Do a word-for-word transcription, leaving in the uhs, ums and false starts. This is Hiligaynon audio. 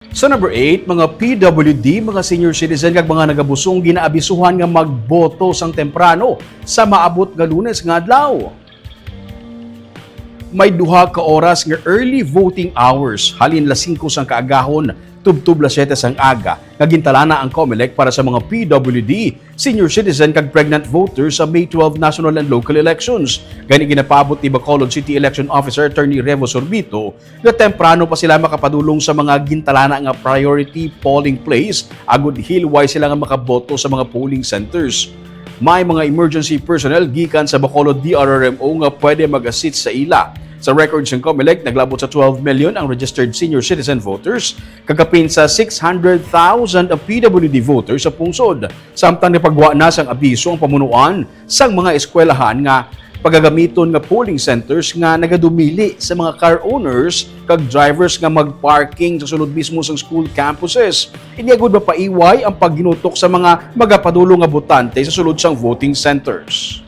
Sa number eight, mga P W D, mga senior citizen kag mga nagabusong ginaabisuhan nga magboto sang temprano sa maabot nga Lunes nga adlaw. May duha ka oras nga early voting hours, halin las singko sang kaagahon tubtob las siyete sang aga, nga gintalana ang Comelec para sa mga P W D, senior citizen kag pregnant voters sa May twelve national and local elections. Gani ginapaabot ni Bacolod City Election Officer Attorney Revo Sorbito nga temprano pa sila makapadulong sa mga gintalana nga priority polling place agud hilway sila nga makaboto sa mga polling centers. May mga emergency personnel gikan sa Bacolod D R R M O nga pwede mag-assist sa ila. Sa record sang Comelec, naglabot sa twelve million ang registered senior citizen voters, kag kapin sa six hundred thousand ang P W D voters sa pungsod. Samtang napagwa na sang abiso ang pamunuan sang mga eskwelahan nga pagagamiton nga polling centers nga nagadumili sa mga car owners kag drivers nga mag-parking sa sulod mismo sang school campuses. Inya gud mapaiway ang pagginutok sa mga magapadulong nga botante sa sulod sang voting centers.